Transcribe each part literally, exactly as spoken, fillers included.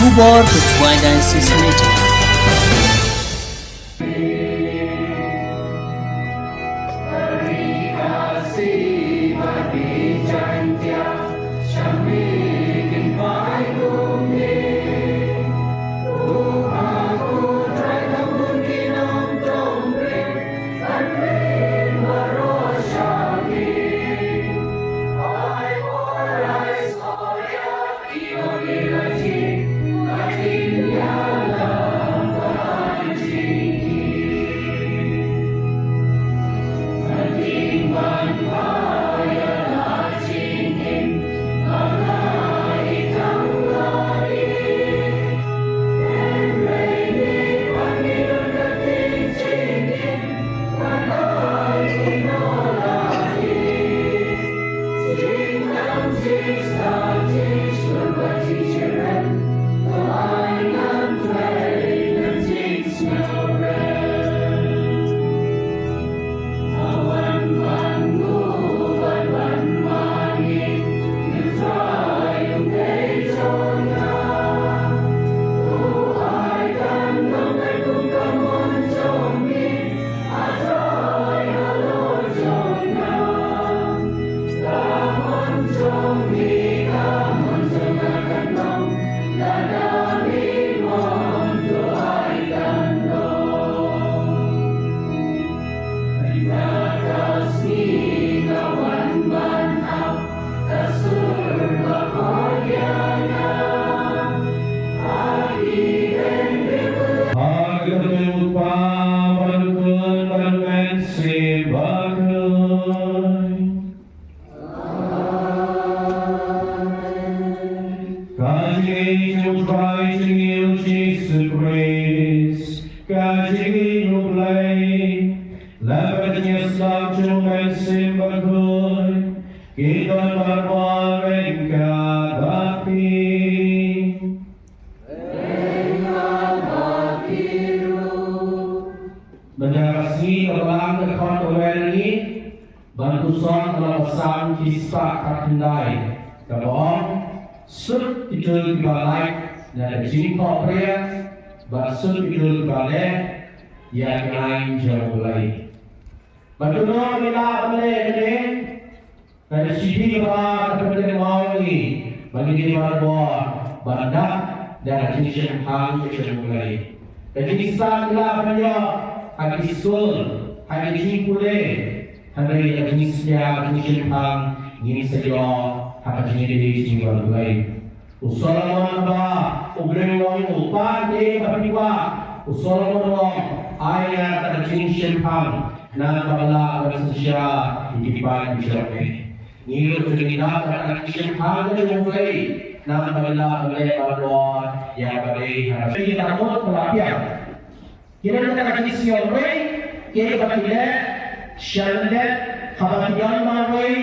Khubor ka Khwai Diocese Radio. Ha ka kyrteng u Kpa bad u Khun bad u Mynsiem Bakhuid. Ka jingïeit jong u Trai jong ngi u Jisu Khrist, ka jingïeit jong u Blei, lem bad ka jingïasyllok jong u Mynsiem Bakhuid, ki don baroh ryngkat bad phi. Mynta ka sngi ka Balang ka khot kawei na ngi ban puson ka la ba sam ki spah khatkhyndai, kaba ong: Sut kito kiba lait na ka jingkhohpria, bad sut kito kiba leh ïa ki aiñ jong U Blei. Bad kumno ngi lah ban leh kane? Ka shithi kaba ka pynkynmaw ïa ngi ba ngi dei ban bor ban dap da ka jingshemphang ka jong U Blei. Ka jingstad ngi lah ban ïoh ha ki skul, ha ki jingpule, hynrei ka jingshemphang, ka jingshemphang ngin sa ïoh ha ka jingïadei jong ngi bad U Blei. U Solomon ba u briew u ong, u pan ïa kaba phi kwah. U Solomon u ong, ai ïa nga ka jingshemphang, khnang ba nga lah ban synshar ïa ki paid jong me. Ngi ruh ngi dap da ka jingshemphang ka jong U Blei, khnang ba ngi lah ban leh ban bor ïa kaba dei ha ka jingïadei. Ki don kata ka jingsngewrei, kiei kiba ki leh sha lyndet, haba ki don marwei,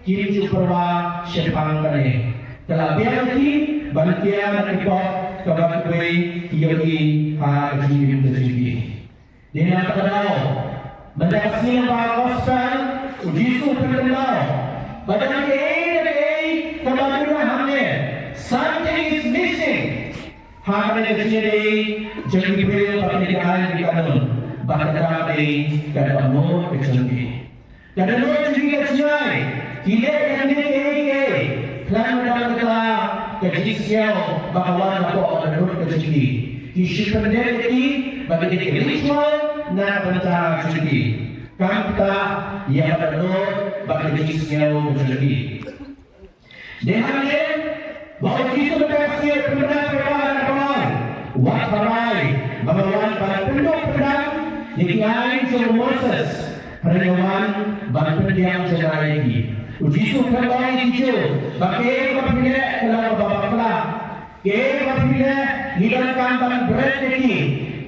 kim ju pyrwa shaphang kane. Ka la biang ïa ki ban kiar na ki pop kaba kiwei ki ïohi ha ka jingim ka jong ki. Dei na kata ka daw, mynta ka sngi lyngba ka gospel, u Jisu u pynkynmaw ba don kaei kaei kaba kyrduh hangne. Something is missing. Ha kane ka jingïadei jong ki briew bad kine ki aiñ ki kynhun, bad kata ka dei ka dohnud ka jong ki. Ka dohnud jong ki ka jngai, ki leh ïa kine kiei kiei khlem da kata ka jingsngew ba ka wan hapoh ka dohnud ka jong ki. Ki shu pyndep ïa ki ba ki dei ki ritual na ka bynta ka jong ki, kam ktah ïa ka dohnud bad ka jingsngew ka jong ki. Dei hangne ba u Jisu mynta ka sngi u pynbna paidbah, u ong, wat tharai ba nga wan ban pynduh pyndam ïa ki aiñ jong u Moses, hynrei nga wan ban pyndiang jngai ïa ki. U Jisu u kynmaw ïa ki Jiw ba kaei kaba phi leh ka long kaba bakla. Kaei kaba phi leh ngi donkam ban bret ïa ki.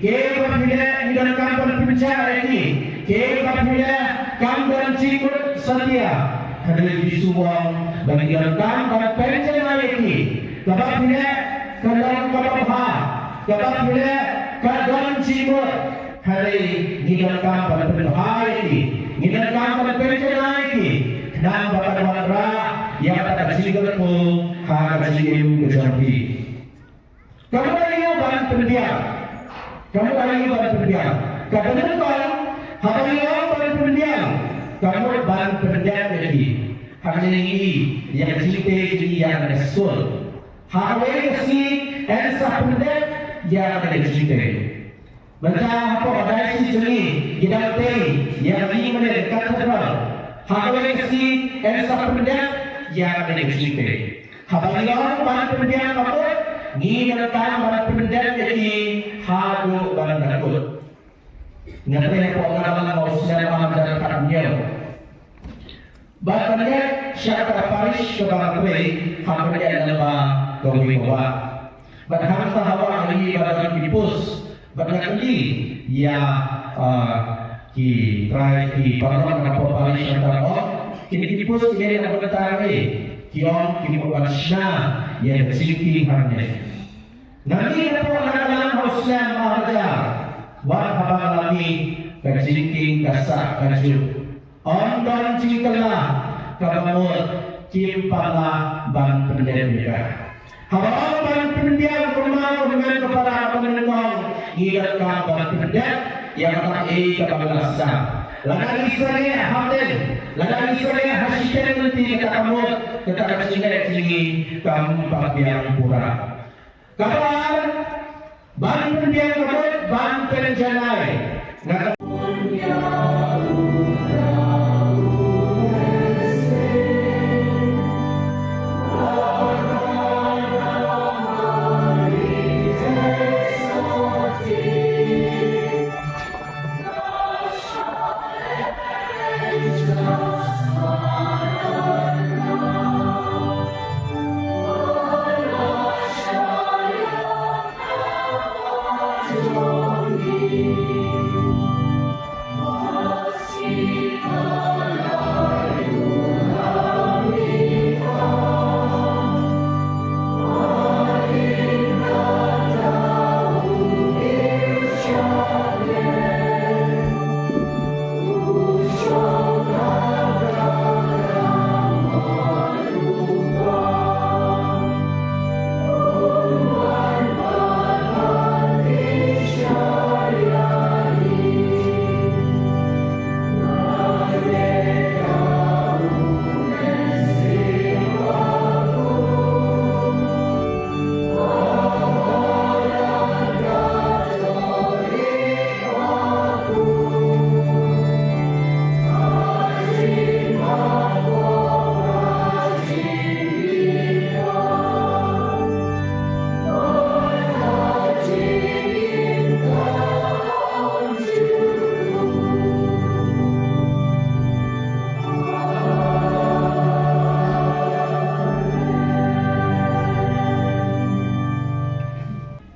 Kaei kaba phi leh ngi donkam ban pynjah ïa ki. Kaei kaba phi leh kam don jingmut satia. Hynrei u Jisu u ong ba ngi donkam ban pynjngai ïa ki. Kaba phi leh ka long kaba bha. Kaba phi leh ka don jingmut. Hynrei ngi donkam ban pynbha ïa ki. Ngi donkam ban pynjngai ïa ki. Khnang ba kan wanrah ïa kata ka jingkyrkhu ha ka jingim ka jong phi. Ka mut aïu ban pynbiang? Ka mut aïu ban pynbiang? Kaba nyngkong, haba ngi ong ban pynbiang, ka mut ban pyndep ïa ki. Hangne ngi ïa ka jingtei jong ngi ïa kane ka skul. Ha kawei ka sngi yn sa pyndep ïa kane ka jingtei. Mynta hapoh ka diocese jong ngi ngi dang tei ïa kane ka cathedral. Ha kawei ka sngi yn sa pyndep ïa kane ka jingtei. Haba ngi ong ban pynbiang ka mut, ngi donkam ban pyndep ïa ki haduh ban da kut. Nga peit hapoh ka dalam ba u snem ar hajar khathynñiew. Ba pyndep sha ka parish kaba nga trei, ha pyndep lyngba kawei ka wah. Bad hangta ha wah ngi ba don ki post, bad nga kylli ïa, ah, ki trai ki paralok na ka parish hangta, oh, kine ki post ki dei na ka bynta ei? Ki ong ki mut ban shna ïa ka jingkieng hangne. Nga mih hapoh Nagaland ha u snem ar hajar, wat haba nga la mih ka jingkieng ka sah kajuh. Ym don jingkylla, kaba mut kim pat lah ban pyndep ïa ka. Haba ong ban pynbiang, kumno kumno, ko para ko, ngi donkam ban pyndep ïa kata ei kaba ngi la sah. Lada ngi sangeh ha ktien, lada ngi sangeh ha shiteng lynti, kata ka mut kata ka jingeh jong ngi kam pat biang pura. Kaba ar, ban pynbiang ka mut ban pynjanai. Nga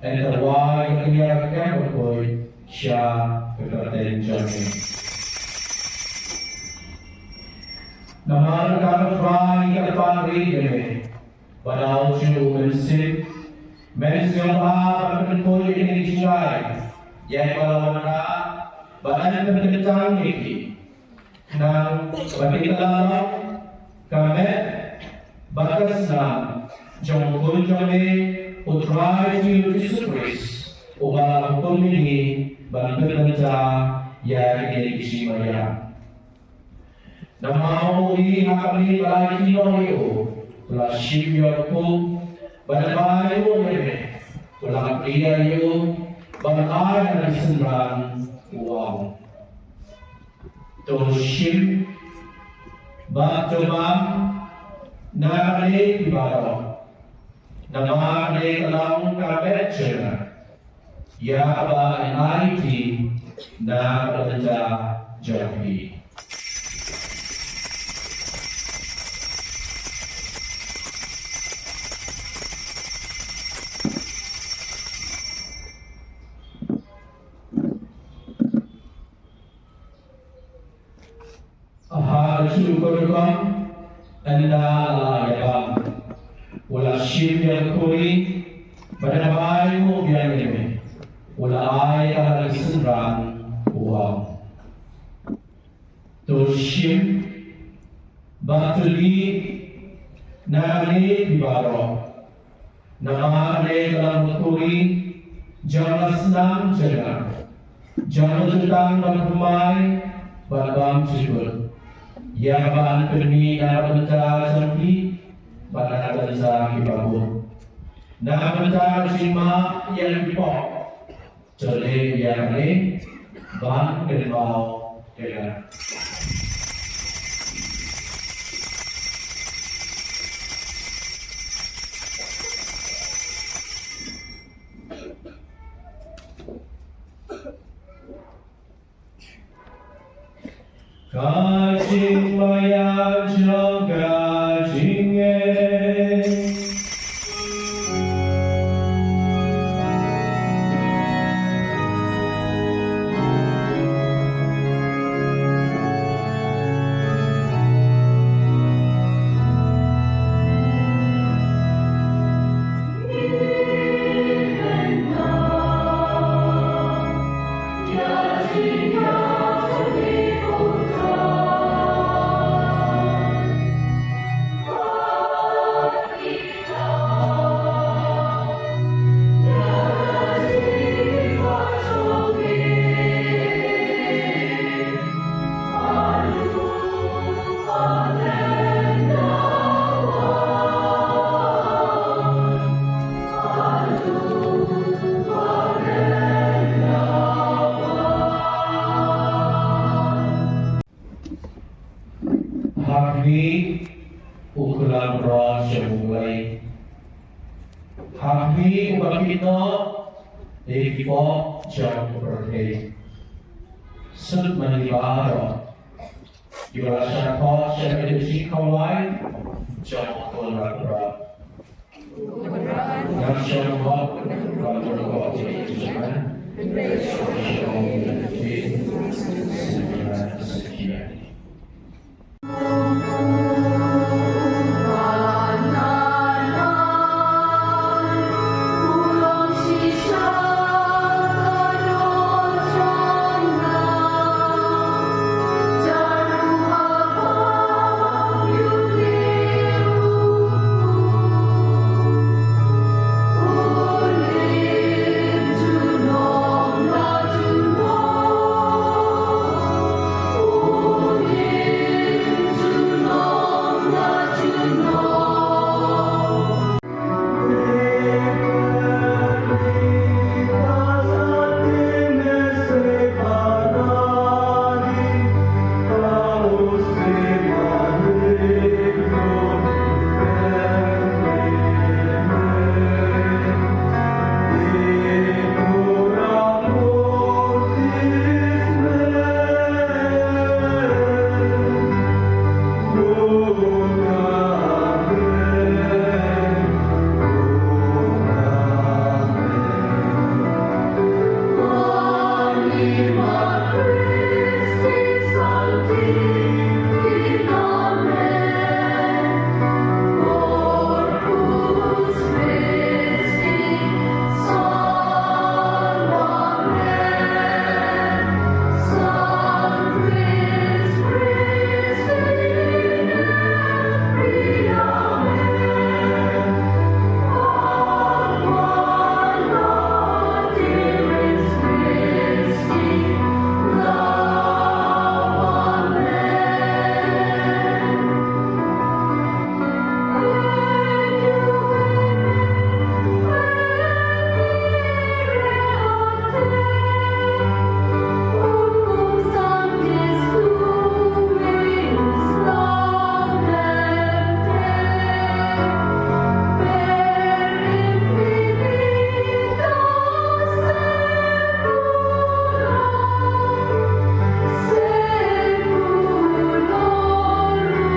Ynda wai ka kñia ka kem bakhuid sha ka kyrteng jong me. Namar ka Trai ka pan ri ïa me. Ba da u ju u mynsiem, men sngewbha ban pynkhuid ïa kine ki jingjia ïa kiba la wanrah, ba yn pynkyntang ïa ki. Khnang ba kin da long ka met bad ka snam jong u Khun jong me, u Trai Jisu Khrist, uba la hukum ïa ngi ban pynbynta ïa kine ki jingmyntoi. Namar u ïohi ha ka miet ba la ïakynnoh ïa u, u la shim ïa u kpu, bad da bai u ïa me, u la plie ïa u ban ai ha ki synran, u ong: To shim bad to bam na kane phi baroh, namar kane ka long ka met jong nga, ïa kaba yn ai ïa phi na ka bynta jong phi. Ha ka juh ka rukom, ynda la ïabam, u la shim ïa ka khuri, bad da bai u biang ïa me, u la ai ha ki synran, u ong: To shim bad to lih na kane phi baroh, Namar ne ka long ka khuri jong la snam jong nga, jong la jutang ban thymmai bad ban jukut, ïa kaba ngan pynmih na ka bynta jong phi bad na ka bynta kiba bun, na ka bynta ka jingmap ïa ki pop. To leh ïa kane ban kynmaw ïa nga. Ka jingmaïa jong ka jingngeit. Ha khmih u khlam rot jong U Blei. Ha khmih uba kynnoh ïa ki pop jong ka pyrthei. Suk ma ngi baroh kiba la shah thoh sha ka jingkhawai jong U Khun Bakhuid. Ngan shong hok ban pynkoh ïa ki jingman.